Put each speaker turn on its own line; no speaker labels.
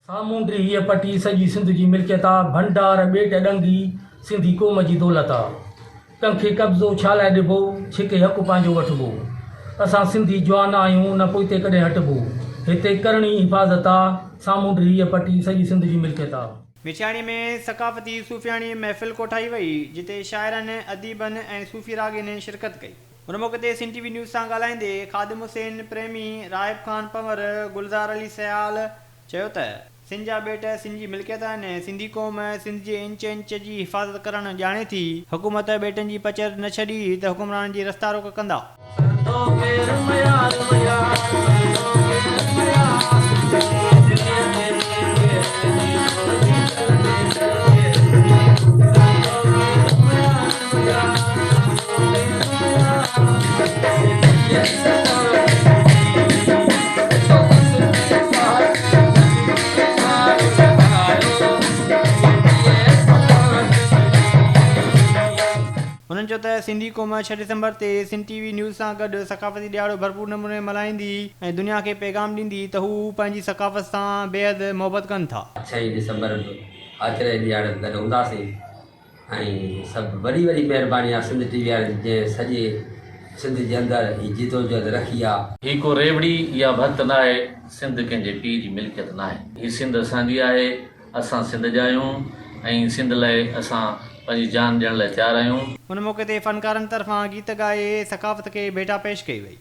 سامونڊي هيء پٽي سڄي سنڌ جي ملڪيت آ، ڀنڊار، ٻيٽ، ڏنگي سنڌي قوم جي دولت آ. ڪنهن کي قبضو ڇا لاء ڏبو، ڇڪي حق پنهنجو وٺبو. اسان سنڌي جوان آهيون، نه پوئتي ڪڏهن هٽبو. هتي ڪرڻي حفاظت آ، سامونڊي هيء پٽي سڄي سنڌ جي ملڪيت آ.
مٺياڻي ۾ ثقافتي صوفياڻي محفل ڪوٺائي وئي، جتي شاعرن، اديبن ۽ صوفي راڳين شرڪت ڪئي. ان موقعي تي سنڌ ٽي وي نيوز سان ڳالهائيندي خادم حسين پريمي، راهب خان پنور، گلزار علي سيال چيو ته، سنڌ جا ٻيٽ سنڌ جي ملڪيت آهن، سنڌي قوم سنڌ جي انچ انچ جي حفاظت ڪرڻ ڄاڻي ٿي، حڪومت ٻيٽن جي پچر نه ڇڏي ته حڪمرانن جي رستا روڪ ڪندا. هنن چيو ته سنڌي قوم ڇهه ڊسمبر تي سنڌ ٽي وي نيوز سان گڏ ثقافتي ڏهاڙو ڀرپور نموني ملهائيندي ۽ دنيا کي پيغام ڏيندي ته هو پنهنجي ثقافت سان بيحد محبت ڪن ٿا.
ڇهين ڊسمبر به آچر جي ڏهاڙي تي گڏ هونداسين. ۽ سڀ وڏي وڏي مهرباني آ سنڌ ٽي وي وارن جي جنهن سڄي سنڌ جي اندر هي جدوجهد رکي آ.
هي ڪو ريوڙي يا ڀت ناهي، سنڌ ڪنهن جي پيء جي ملڪيت ناهي. هي سنڌ اسان جي آهي، اسان سنڌ جا آهيون ۽ سنڌ لاء اسان پنهنجي جان ڏيڻ لاء تيار آهيون.
ان موقعي تي فنڪارن طرفان گيت ڳائي ثقافت کي ڀيٽا پيش ڪئي وئي.